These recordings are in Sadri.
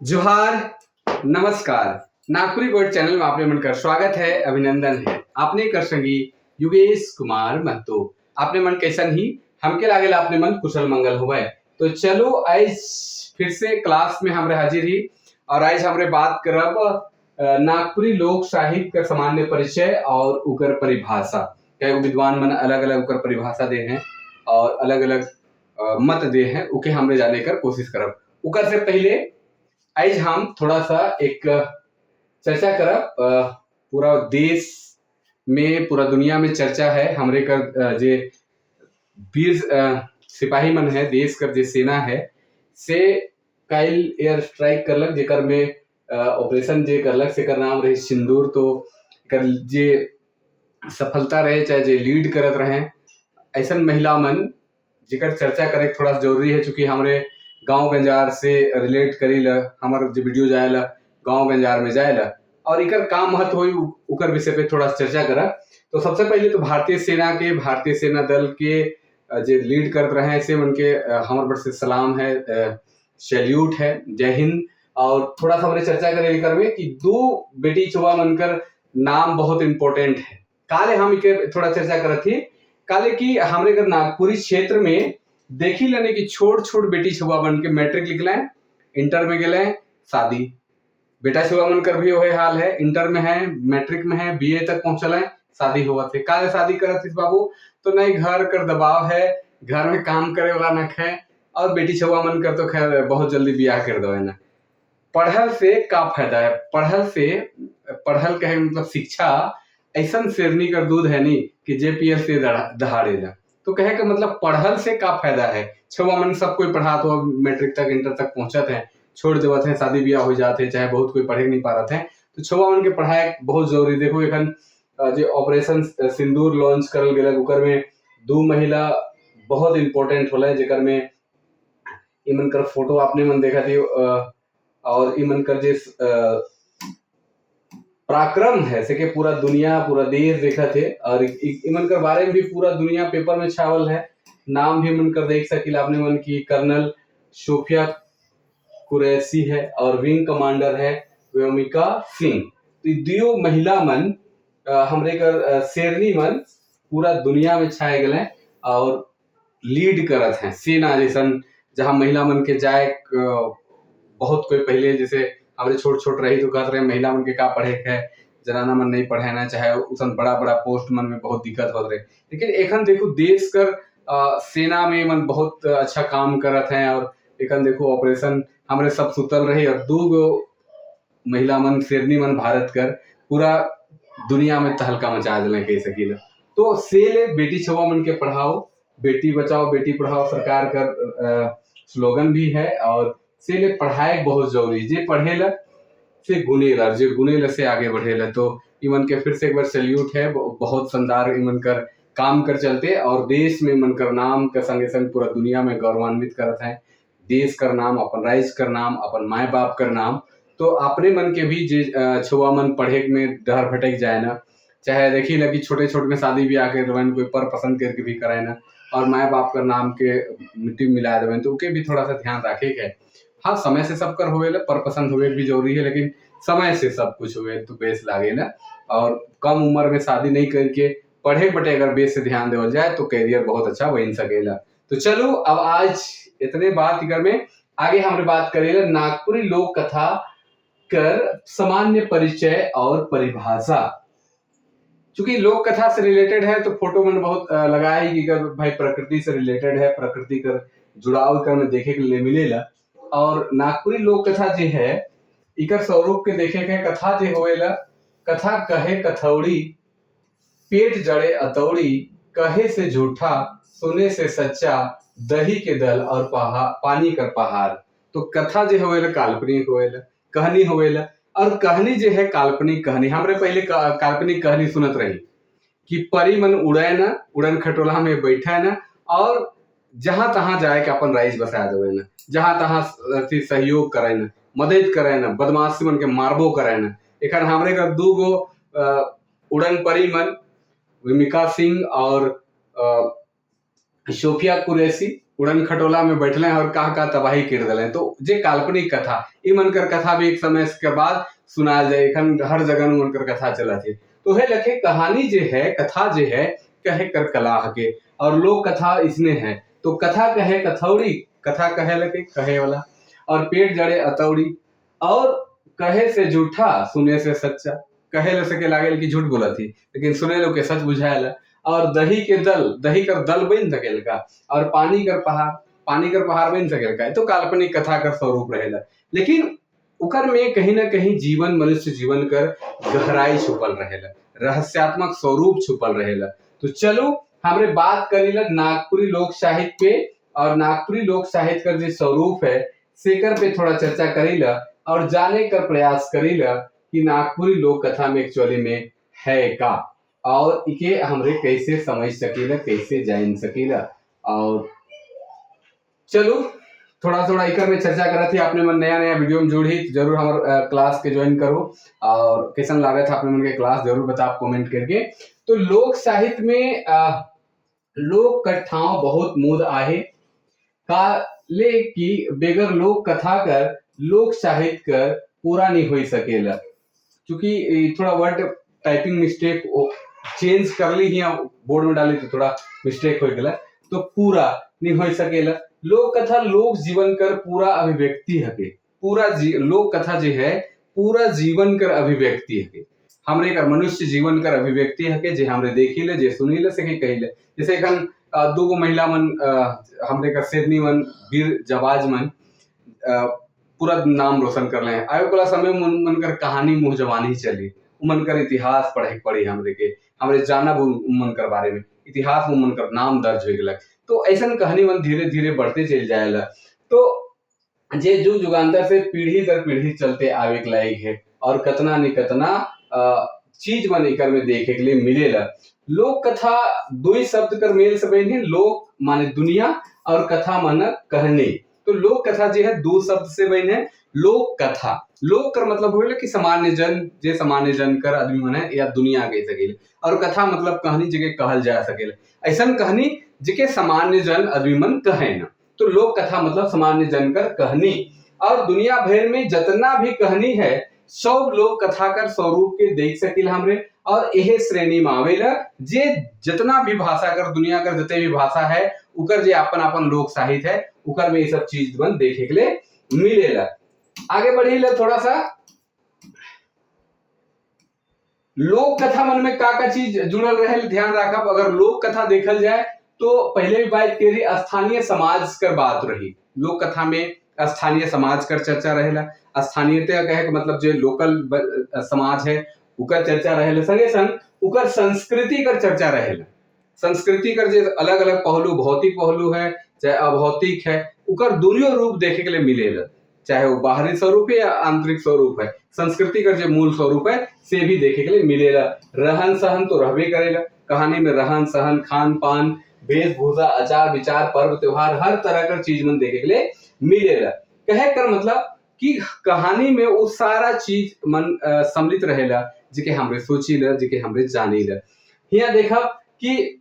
जोहार, नमस्कार। नागपुरी गोल्ड चैनल में आपने मन कर स्वागत है, अभिनंदन है। आपने कर संगी युगेश कुमार महतो। आपने मन कैसन ही? हमके लागेल आपने मन कुशल मंगल हुए। तो चलो, आज फिर से क्लास में हमरे हाजिर ही और आज हमरे बात करब नागपुरी लोक साहित्य का सामान्य परिचय और उकर परिभाषा। कई विद्वान मन अलग अलग उकर परिभाषा दे हैं और अलग अलग मत दे हैं, उके हमरे जाने कर कोशिश करब। उकर से पहले आज हम थोड़ा सा एक चर्चा करब। पूरा देश में, पूरा दुनिया में चर्चा है हमरे कर जे वीर सिपाही मन है, देश कर जे सेना है, से काइल एयर स्ट्राइक करलक, जेकर में ऑपरेशन जे करलक, सेकर नाम रहे सिंदूर। तो कर जे सफलता रहे, चाहे जे लीड करत रहे, ऐसन महिला मन जेकर चर्चा करे के थोड़ा जरूरी है, चूंकि हमरे गांव गंजार से रिलेट करी ला, हमर जो वीडियो जाएला गांव गंजार में जाएला और इकर का महत्व होई, उकर विषय पे थोड़ा चर्चा करा। तो सबसे पहले तो भारतीय सेना के, भारतीय सेना दल के जे लीड करत रहे, से उनके हमर बड़ से सलाम है, सैल्यूट है, जय हिंद। और थोड़ा सा हमरे चर्चा करे एकर में कि दो बेटी छुआ मनकर नाम बहुत इम्पोर्टेंट है। काले हम इके थोड़ा चर्चा करत थी, काले की हमरे कर नागपुरी क्षेत्र में देखी लेने की छोट छोट बेटी छुआ बन के मैट्रिक लिखले, इंटर में गेले, शादी। बेटा छुआ मन कर भी वही हाल है, इंटर में है, मैट्रिक में है, बीए तक पहुंचल है, शादी हुआ थे। काले शादी करत थी बाबू? तो नहीं घर कर दबाव है, घर में काम करे वाला नख है और बेटी छुआ मन कर तो खैर बहुत जल्दी ब्याह कर दो है ना। पढ़ल से का फायदा है? पढ़ल से, पढ़ल कहे मतलब शिक्षा ऐसन शेरनी कर दूध है नी कि जे पियल से दहाड़ेला। तो कहे के मतलब पढ़ल से का फायदा है? छुआ मन सब कोई पढ़ा तो मैट्रिक तक, इंटर तक पहुंचत है, छोड़ देवत है, शादी ब्याह हो जाते है, चाहे बहुत कोई पढ़े नहीं पा रहे हैं। तो छुआ मन के पढ़ाए बहुत जरूरी। देखो, एखन जे ऑपरेशन सिंदूर लॉन्च करल गेलक, ओकर में दो महिला बहुत इम्पोर्टेंट होला, जेकर में इमन कर फोटो आपने मन देखा थी और इमन कर जे पराक्रम है, से के पूरा दुनिया, पूरा देश देखा थे और इमन कर बारे में भी पूरा दुनिया पेपर में छावल है। नाम भी मन कर देख सकिल आपने मन की कर्नल सोफिया कुरैशी है और विंग कमांडर है व्योमिका सिंह। तो ई दुयो महिला मन हमरे कर शेरनी मन पूरा दुनिया में छाए गए और लीड करत हैं सेना जैसन, जहाँ महिला मन के जाए बहुत कोई पहले, जैसे हमरे छोट छोट रही तो कहत रहे महिला मन के का पढ़े के है, जनाना मन नहीं पढ़े ना, चाहे उसन बड़ा बड़ा पोस्ट मन में बहुत दिक्कत होत रहे। लेकिन एखन देखो, देश कर सेना में मन बहुत अच्छा काम करत हैं और एखन देखो, ऑपरेशन हमरे सब सुतल रहे और दो गो महिला मन, शेरनी मन भारत कर पूरा दुनिया में तहलका मचा दिले कह सकीला। तो से ले बेटी छुआ मन के पढ़ाओ, बेटी बचाओ बेटी पढ़ाओ सरकार कर स्लोगन भी है और से ले पढ़ाए बहुत जरूरी। जे पढ़ेला से गुनेला, जे गुनेला से आगे बढ़ेला। तो इमन के फिर से एक बार सैल्यूट है। बहुत शानदार इमन कर काम कर चलते और देश में मन कर नाम के संगे संग पूरा दुनिया में गौरवान्वित करत है, देश कर नाम, अपन राज्य कर नाम, अपन माए बाप कर नाम। तो अपने मन के भी जे छुआ मन पढ़े में डर भटक जाए ना, चाहे देखी लगी छोटे छोटे में शादी ब्याह के देवन, कोई पर पसंद करके भी कराए ना और माए बाप कर नाम के मिट्टी में मिला देवन, तो ओके भी थोड़ा सा ध्यान रखे के है। हाँ, समय से सब कर होवेला, पर पसंद होवे भी जरूरी है, लेकिन समय से सब कुछ होवे तो बेस लागे ना। और कम उम्र में शादी नहीं करके पढ़े बटे अगर बेस से ध्यान देवल जाए तो करियर बहुत अच्छा बन सकेला। तो चलो, अब आज इतने बात इकर में। आगे हमने बात करेला नागपुरी लोक कथा कर सामान्य परिचय और परिभाषा। चूंकि लोक कथा से रिलेटेड है तो फोटो मैंने बहुत लगाया ही कि कर भाई प्रकृति से रिलेटेड है, प्रकृति कर जुड़ाव कर में देखे के लिए मिलेला। और नागपुरी लोक कथा जो है, इकर स्वरूप के देखे के कथा जे होवेला, कथा कहे कथौड़ी, पेट जड़े अतौड़ी, कहे से झूठा, सुने से सच्चा, दही के दल और पानी कर पहाड़। तो कथा जे होवेला काल्पनिक होवेला, कहानी होवेला और कहानी जे है काल्पनिक कहानी। हमरे पहले काल्पनिक कहानी सुनत रही कि परी मन उड़े ना, उड़न खटोला में बैठा ना और जहां तहां जाए के अपन राइज बसा देवे ना, जहां तहां अथी सहयोग करे ना, मदद करे ना, बदमाशी मन के मारबो करे ना। एखन हमरे का दू गो उड़न परी मन व्योमिका सिंह और सोफिया कुरैशी। उड़न खटोला में बैठले और का का तबाही कर दिले। तो जे काल्पनिक कथा ई मन कर कथा भी एक समय के बाद सुनाल जाए, एखन हर जगह मन कर कथा चलत है। तो हे लखे कहानी जे है, कथा जे है, कहे कर कला हके और लोक कथा इसने है। तो कथा कहे कथौड़ी, कथा कहे लगे कहे वाला, और पेट जड़े अतौड़ी, और कहे से झूठा सुने से सच्चा। कहे ले सके लागेल कि झूठ बोलत ही, लेकिन सुने लोग के सच बुझाएला। और दही के दल, दही कर दल बन सकेल का, और पानी कर पहाड़, पानी कर पहाड़ बन सकेल का। तो काल्पनिक कथा कर स्वरूप रहेला, लेकिन उकर में कहीं ना कहीं जीवन, मनुष्य जीवन कर गहराई छुपल रहेला, रहस्यात्मक स्वरूप छुपल रहेला। तो चलो हमरे बात करीला नागपुरी लोक साहित्य पे, और नागपुरी लोक साहित्य का जो स्वरूप है सेकर पे थोड़ा चर्चा करीला और जाने कर प्रयास करीला कि नागपुरी लोक कथा में एक्चुअली में है का, और इके हमरे कैसे समझ सकीला, कैसे जान सकीला। और चलो थोड़ा थोड़ा इकर में चर्चा करत थी। आपने मन नया नया वीडियो में जुड़ी तो जरूर हमार क्लास के ज्वाइन करो, और कैसन लागत है आपने मन के क्लास जरूर बताओ कमेंट करके। तो लोक साहित्य में लोक कथाओं बहुत मूद आहे, का ले कि बेगर लोक कथा कर लोक साहित्य कर पूरा नहीं हो सकेला। क्योंकि थोड़ा वर्ड टाइपिंग मिस्टेक चेंज कर ली ही बोर्ड में डाली तो थोड़ा मिस्टेक हो गया, तो पूरा नहीं हो सकेला। लोक कथा लोक जीवन कर पूरा अभिव्यक्ति हके, पूरा लोक कथा जो है पूरा जीवन कर अभिव्यक्ति हके, हमरे कर मनुष्य जीवन कर अभिव्यक्ति हके, जे हमरे देखी ले, जे सुनी ले, से कही ले। जैसे एखन दो गो महिला मन हमरे कर शेरनी मन, वीर जवाज मन पूरा नाम रोशन कर ले हैं। आयो वाला समय मन, मन कर कहानी मुँह जबानी चली, उमन कर इतिहास पढ़े पड़ी हमरे के, हमरे जानब उमन कर बारे में, इतिहास में उमन कर नाम दर्ज हो गया। तो ऐसा कहानी मन धीरे धीरे बढ़ते चल जाएला। तो जे जुग जुगांतर से पीढ़ी दर पीढ़ी चलते आवे के लायक है, और कतना नहीं कतना चीज मन एकर में देखे के लिए मिलेला। लोक कथा दो ही शब्द कर मेल से बनी है, लोक माने दुनिया और कथा माने कहनी। तो लोक कथा जो है दो शब्द से बनी है, लोक कथा। लोक कर मतलब होले कि सामान्य जन, जे सामान्य जन कर आदमी मन है या दुनिया कह सकेले, और कथा मतलब कहानी जगह कहल जा सकेले, ऐसा कहानी जिके सामान्य जन आदमी मन कहे ना। तो लोक कथा मतलब सामान्य जन कर कहानी, और दुनिया भर में जितना भी कहानी है सब लोक कथा कर स्वरूप के देख सकिल हमरे, और यह श्रेणी में आवेला जे जितना भी भाषा कर दुनिया कर जितने भी भाषा है उकर जे अपन अपन लोक साहित्य है उकर में ये सब चीज बन देखे के लिए मिलेला। आगे बढ़ी ले थोड़ा सा, लोक कथा मन में का का चीज जुड़ल रहे ध्यान रखब। अगर लोक कथा देखल जाए तो पहले भी बात करी स्थानीय समाज कर बात रही, लोक कथा में स्थानीय समाज कर चर्चा रहेला। स्थानीयता कहे के मतलब जो लोकल समाज है उकर चर्चा रहेला, संगे संग उकर संस्कृति कर चर्चा रहेला। संस्कृति कर जो अलग अलग पहलू, भौतिक पहलू है चाहे अभौतिक है, उकर दोनों रूप देखे के लिए मिलेला, चाहे वो बाहरी स्वरूप है या आंतरिक स्वरूप है। संस्कृति का जो मूल स्वरूप है से भी देखे के लिए मिलेला। रहन सहन तो रहबे करेला, कहानी में रहन सहन, खान पान, वेशभूषा, आचार विचार, पर्व त्योहार, हर तरह का चीज मन देखे के लिए मिलेला। कहे कर मतलब कि कहानी में वो सारा चीज मन सम्मिलित रहेला जिके हमरे सोची ल, जिके हमरे जानी ल। यहाँ देखा कि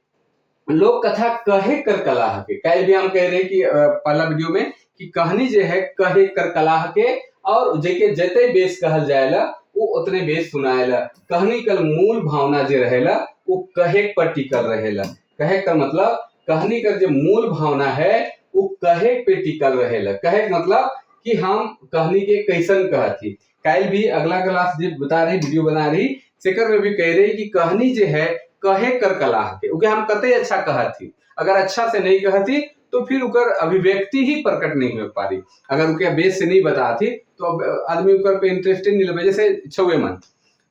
लोक कथा कहे कर कला हके, कल भी हम कह रहे कि पहला वीडियो में कि कहानी जो है कहे कर कला हके, और जेके जते बेस कहल जाएला वो उतने बेस सुनाएला। कहानी कर मूल भावना जे रहेला वो कहे पर टिकल रहेला। कहे का मतलब कहानी का जो मूल भावना है वो कहे पे टिकल रहेला। कहे का मतलब कि हम कहानी के कैसन कहती। कल भी अगला क्लास जो बता रही, वीडियो बना रही, सेकर में भी कह रही कि कहानी जो है कहे कर कला हके, उके हम कते अच्छा कहती, अगर अच्छा से नहीं कहती तो फिर उकर अभिव्यक्ति ही प्रकट नहीं हो पा रही। अगर उके बेस से नहीं बताती तो अब आदमी उकर पे इंटरेस्ट नहीं लगे। जैसे छुए मन,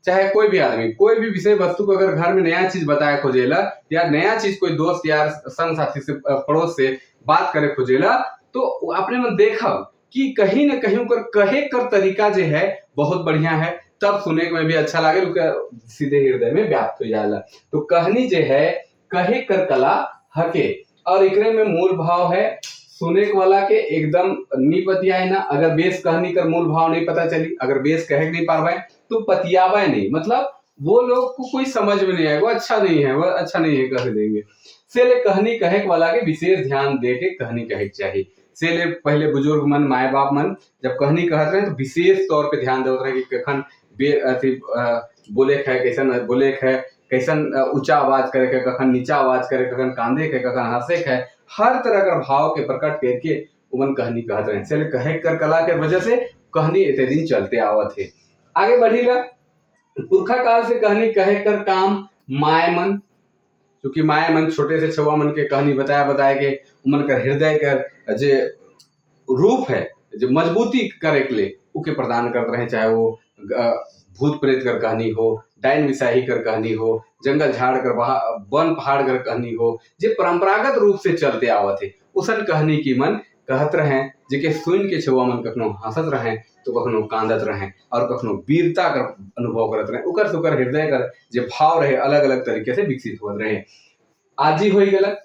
चाहे कोई भी आदमी कोई भी विषय वस्तु को अगर घर में नया चीज बताए खोजेला या नया चीज कोई दोस्त यार संग साथी से पड़ोस से बात करे खोजेला, तो अपने मन देखा कि कहीं ना कहीं उकर कहे कर तरीका जो है बहुत बढ़िया है, तब सुने में भी अच्छा लगे, उनका सीधे हृदय में व्याप्त हो जाला। तो कहनी जो है कहे कर कला हके, और एकरे में मूल भाव है सुने वाला के एकदम नी पतियाए ना। अगर बेस कहनी कर मूल भाव नहीं पता चली, अगर बेस कहे नहीं पारवाए तो पतियावा नहीं, मतलब वो लोग को कोई समझ में नहीं आएगा, वो अच्छा नहीं है, वो अच्छा नहीं है कह देंगे। से ले कहनी कहे वाला के विशेष ध्यान दे के कहनी कहे के चाही। से ले पहले बुजुर्ग मन, माए बाप मन जब कहनी कहत रहे तो विशेष तौर पे ध्यान देवत रहे कि कखन बे अथी बोले के है, कैसन बोले के है, कैसन ऊंचा आवाज करे के, कखन नीचा आवाज करे, कखन कांदे के, कखन हंसे के, हर तरह का भाव के प्रकट करके उमन कहनी कहत रहे। से ले कहे कर कला के वजह से कहनी इतने दिन चलते आवत है। आगे बढ़ी ला पुरखा काल से कहनी कहे कर काम माए मन, क्योंकि माए मन छोटे से छुआ मन के कहानी बताया बताया के उमन कर हृदय कर जे रूप है जो मजबूती करे के लिए उके प्रदान करते रहे, चाहे वो भूत प्रेत कर कहानी हो, डायन विसाही कर कहानी हो, जंगल झाड़ कर वन पहाड़ कर कहानी हो, जे परंपरागत रूप से चलते आवत है उसन कहानी की मन कहत रहे, जेके सुन के छुआ मन कखनो हंसत रहे तो कखनो कांदत रहे और कखनो वीरता कर अनुभव करत रहे, उकर सुकर हृदय कर जे भाव रहे अलग अलग तरीके से विकसित होत रहे। आजी हो गलक,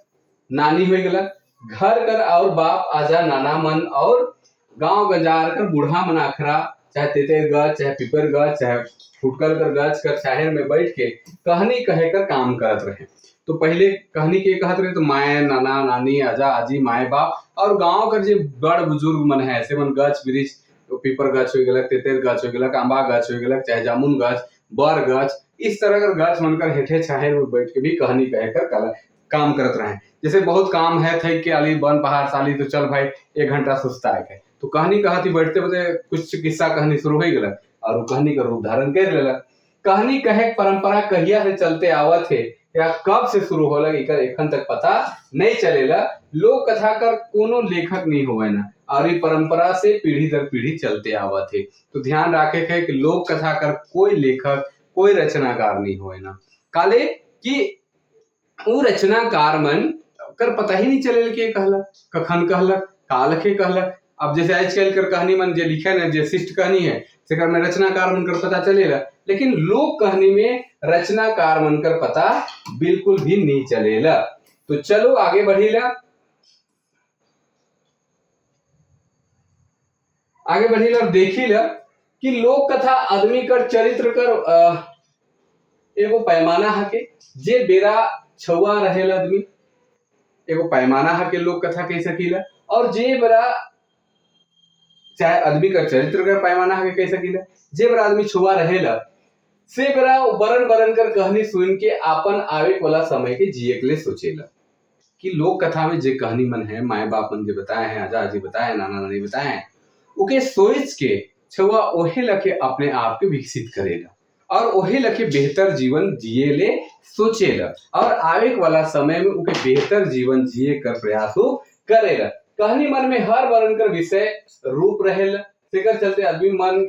नानी हो गलक, घर कर और बाप आजा नाना मन और गांव गंजार कर बूढ़ा मन आखरा, चाहे तेतेर गाछ, चाहे पीपर गाछ, चाहे फुटकल कर गाछ कर छाहेर में बैठ के कहानी कहे कर काम करत रहे। तो पहले कहानी के कहत रहे तो माए नाना नानी आजा आजी माए बाप और गांव कर जे बड़ बुजुर्ग मन है ऐसे मन गाछ वृक्ष, तो पीपर गाछ हो गलक, तेतेर गाछ हो गलक, आंबा गाछ हो गलक, चाहे जामुन गाछ, बर गाछ, इस तरह कर गाछ मन कर हेठे छाहेर में बैठ के भी कहानी कहे कर काम करत रहे। जैसे बहुत काम है थे कि अली वन पहाड़ साली तो चल भाई 1 घंटा सुस्ता है, तो कहानी कहती बैठते बैठते कुछ किस्सा कहानी शुरू हो गलक और वो कहानी का रूप धारण कर लेलक। कहानी कहे परंपरा कहिया से चलते आवत है या कब से शुरू होला एकर एखन तक पता नहीं चलेला। लोक कथा कर कोनो लेखक नहीं होवे ना और ये परंपरा से पीढ़ी दर पीढ़ी चलते आवत है। तो ध्यान रखे के कि लोक कथा कर कोई लेखक कोई रचनाकार नहीं होवे ना, काले कि वो रचनाकार मन कर पता ही नहीं चलेला कि कहला कखन कहलक काल के कहलक। अब जैसे आजकल कर कहानी मन जे लिखे ना, जे शिष्ट कहानी है सेकर में रचनाकार मन कर पता चलेला, लेकिन लोक कहानी में रचनाकार मन कर पता बिल्कुल भी नहीं चलेला। तो चलो आगे बढ़ीला, आगे बढ़ीला और देखीला कि लोक कथा आदमी कर चरित्र कर एगो पैमाना हके, जे बेरा छुआ रहेला आदमी एगो पैमाना हके लोक कथा कह सकीला, और जे बेरा चाहे आदमी का चरित्र का पैमाना हके कह सकीला, जे बेरा आदमी छुआ रहेला से बेरा बरन बरन कर कहानी सुन के आपन आवे वाला समय के जिए के लिए सोचेला। कि लोक कथा में जे कहानी मन है, माए बाप मन जे बताए हैं, आजा आजी बताए हैं, नाना नानी बताए हैं, उके सोच के छुआ ओहे लखे अपने आप के विकसित करेला और ओहे लखे बेहतर जीवन जिए ले सोचेला और आवे वाला समय में उके बेहतर जीवन जिए कर प्रयास हो करेला। कहानी मन में हर वर्ण कर विषय रूप रहेला, तेकर चलते आदमी मन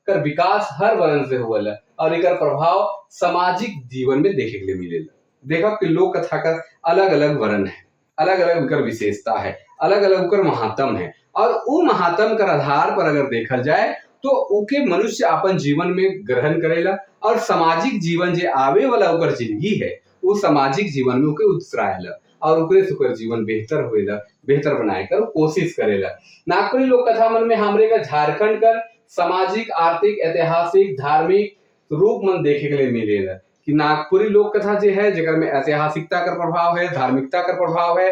कर विकास हर वर्ण से होवेला और एकर प्रभाव सामाजिक जीवन में देखे के लिए मिलेला। देखा कि लोक कथा का अलग अलग वर्ण है, अलग अलग उनकर विशेषता है, अलग अलग उनकर महात्म है और उ महात्म कर आधार पर अगर देखल जाए तो उके मनुष्य अपन जीवन में ग्रहण करेला और सामाजिक जीवन जे आवे वाला उकर जिंदगी है वो सामाजिक जीवन में उके उत्सराएला और उकरे से उकर जीवन बेहतर होएला, बेहतर बनाए कर कोशिश करेला। नागपुरी लोक कथा मन में हमरे का झारखंड कर सामाजिक, आर्थिक, ऐतिहासिक, धार्मिक रूप मन देखे के लिए मिलेला कि नागपुरी लोक कथा जो है जेकर में ऐतिहासिकता का प्रभाव है, धार्मिकता का प्रभाव है,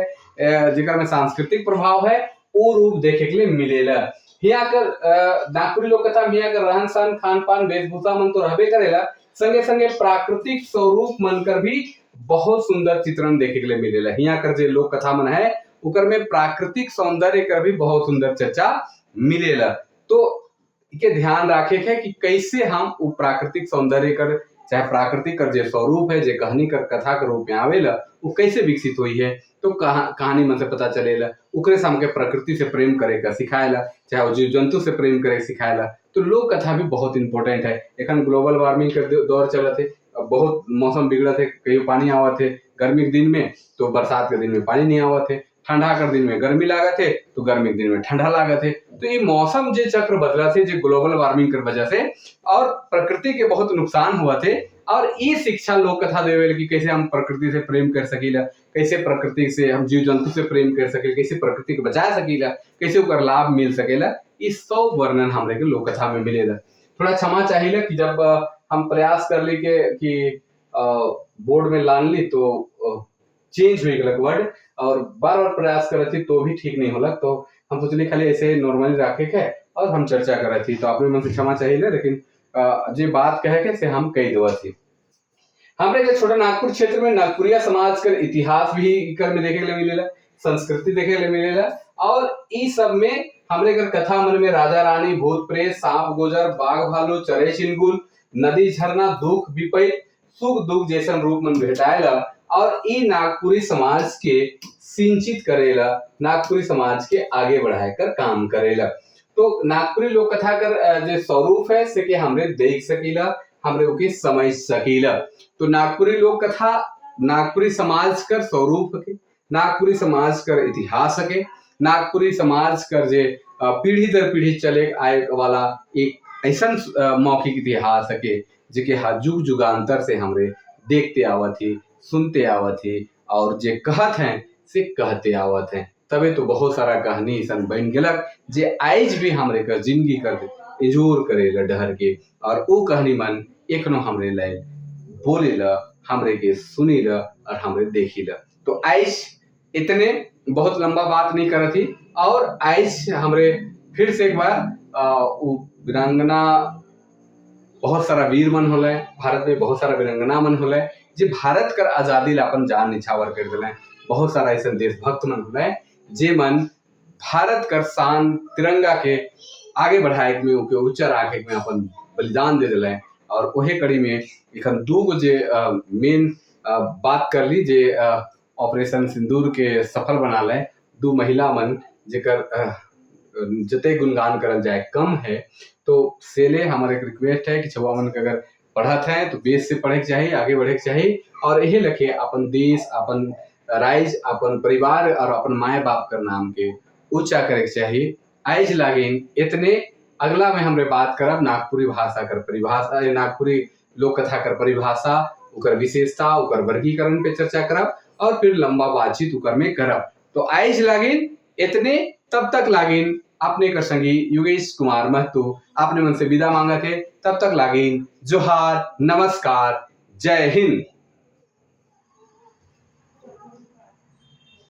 जेकर में सांस्कृतिक प्रभाव है, वो रूप देखे के लिए मिलेला। हिया कर नागपुरी लोक कथा में हिया कर रहन सहन, खान पान, वेशभूषा मन तो रहबे करेला, संगे संगे प्राकृतिक स्वरूप मन कर भी बहुत सुंदर चित्रण देखे के लिए मिलेला। हिया कर जो लोक कथा मन है उकर में प्राकृतिक सौंदर्य कर भी बहुत सुंदर चर्चा मिलेला। तो के ध्यान रखे के कि कैसे हम वो प्राकृतिक सौंदर्य कर, चाहे प्राकृतिक कर जो स्वरूप है, जे कहानी कर कथा के रूप में आवेला, वो कैसे विकसित हुई है तो कहानी मन से पता चलेला। उकरे से हमके प्रकृति से प्रेम करे का सिखाएला, चाहे वो जीव जंतु से प्रेम करे सिखाएला। तो लोक कथा भी बहुत इंपॉर्टेंट है। एखन ग्लोबल वार्मिंग के दौर चलत है, अब बहुत मौसम बिगड़त है, कहीं पानी आवत है गर्मी के दिन में तो बरसात के दिन में पानी नहीं आवत है, ठंडा के दिन में गर्मी लागत है तो गर्मी के दिन में ठंडा लागत है। तो ये मौसम जे चक्र बदला थे जे ग्लोबल वार्मिंग के वजह से और प्रकृति के बहुत नुकसान हुआ थे। और ये शिक्षा लोक कथा देवे कि कैसे हम प्रकृति से प्रेम कर सकीला, कैसे प्रकृति से हम जीव जंतु से प्रेम कर सकीला, कैसे प्रकृति के बचा सकीला, कैसे ओकर लाभ मिल सकेला, ये सब वर्णन हमरे के लोक कथा में मिलेला। थोड़ा क्षमा चाहिए कि जब हम प्रयास कर ली के कि बोर्ड में लान ली तो चेंज हो गलक वर्ड और बार बार प्रयास करत थी तो भी ठीक नहीं होला। तो हम सोचली खाली ऐसे नॉर्मली रखे के और हम चर्चा करत थी। तो अपने मन से क्षमा चाहिए, लेकिन जे बात कहे के से हम कह देवत थी। हमरे के छोटा नागपुर क्षेत्र में नागपुरिया समाज कर इतिहास भी इकर में देखे के मिलेला, संस्कृति देखे के मिलेला और ई सब में हमरे कर कथा मन में राजा रानी, भूत प्रेत, सांप गोजर, बाघ भालू, चरे चिनगुल, नदी झरना, दुख विपरीत, सुख दुख जैसन रूप मन भेटाएला और ई नागपुरी समाज के सिंचित करेला, नागपुरी समाज के आगे बढ़ाए कर काम करेला। तो नागपुरी लोक कथा कर जो स्वरूप है से के हमरे देख सकीला, हमरे ओके समझ सकीला। तो नागपुरी लोक कथा नागपुरी समाज कर स्वरूप के, नागपुरी समाज कर इतिहास के, नागपुरी समाज कर जे पीढ़ी दर पीढ़ी चले आए वाला एक ऐसा मौखिक इतिहास के जेके हा जुग जुगांतर से हमरे देखते आवत ही, सुनते आवत ही और जे कहत हैं से कहते आवत हैं। तबे तो बहुत सारा कहानी ऐसा बन गलक जे आइज भी हमरे कर जिंदगी कर इजोर करेला डहर के और वो कहानी मन एखनो हमरे लाए बोलेला, हमरे के सुनीला और हमरे देखीला। तो आइज इतने बहुत लंबा बात नहीं करत थी और आइज हमरे फिर से एक बार वो वीरांगना, बहुत सारा वीर मन होले भारत में, बहुत सारा वीरांगना मन होले जे भारत कर आज़ादी ला अपन जान निछावर कर दिले। बहुत सारा ऐसा देशभक्त मन होले जे मन भारत कर शान तिरंगा के आगे बढ़ाए में, ओके ऊंचा रखे में अपन बलिदान दे दिले। और वही कड़ी में एखन दू गो जे मेन बात कर ली जे ऑपरेशन सिंदूर के सफल बना ले दू महिला मन जेकर जते गुणगान करल जाए कम है। तो सेले हमारे एक रिक्वेस्ट है कि छुआ मन के अगर पढ़त हैं तो बेस से पढ़े के चाहिए, आगे बढ़े के चाहिए और यही लखे अपन देश, अपन राइज, अपन परिवार और अपन माए बाप कर नाम के ऊंचा करे के चाहिए। आइज लागिन इतने, अगला में हमरे बात करब नागपुरी भाषा कर परिभाषा, नागपुरी लोक कथा कर परिभाषा, उकर विशेषता, उकर वर्गीकरण पे चर्चा करब और फिर लंबा बातचीत उकर में करब। तो आइज लागिन इतने, तब तक लागिन अपने कर संगी योगेश कुमार महतो अपने मन से विदा मांगा थे। तब तक लागिन जोहार, नमस्कार, जय हिंद।